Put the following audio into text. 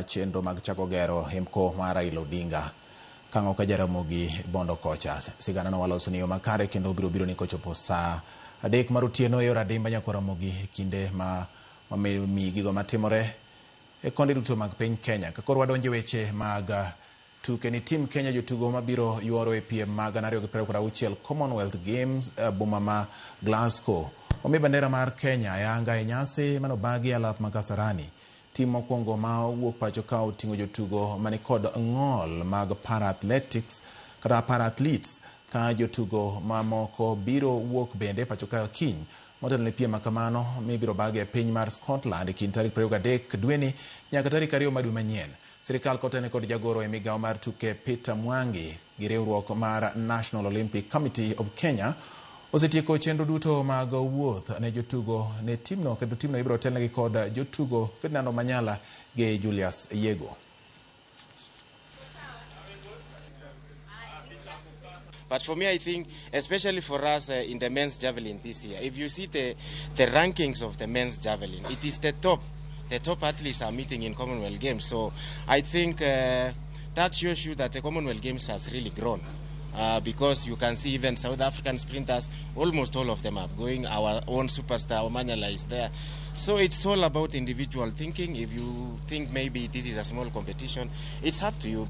chenro mag chako gero hemko mar Raila Odinga kang'o ka Jaramogi Bondo kocha. Sigana no waloso ni yo makare kendo biro biro ni kochopo saa 3 mar otieno e yor adimba nyakwa Ramogi kinde ma wamiyi gigo matimore e konde duto mag piny Kenya. Ka koro wadonjo e weche mag tuke ni team Kenya jotugo mabiro yuoro e piem mag 2026 Commonwealth Games boma ma Glasgow. Omi bandera mar Kenya e anga e nyasi manobagi e alap ma Kasarani. Tim mokwongo ma owuok pacho ka oting'o jotugo manikod ng'ol mag para-athletics kata para-athletes ka jotugo mamoko biro wuok bende pacho ka kiny motelo ne piem ma kamano mibiro bagi e piny mar Scotland e kind tarik 23 dweni nyaka tarik 2 mar dwe manyien. Sirikal kotene kod jagoro e migawo mar tuke Peter Mwangi gi riwruok mar National Olympic Committee of Kenya osetieko chenro duto mag wuoth ne jotugo ne timno kendo timno ibiro telnegi kod jotugo Ferdinand Omanyala gi Julius Yego. But for me, I think, especially for us in the men's javelin this year, if you see the rankings of the men's javelin, it is the top. The top athletes are meeting in Commonwealth Games. So I think that shows you that the Commonwealth Games has really grown. Because you can see even South African sprinters, almost all of them are going. Our own superstar Omanyala is there. So it's all about individual thinking. If you think maybe this is a small competition, it's up to you.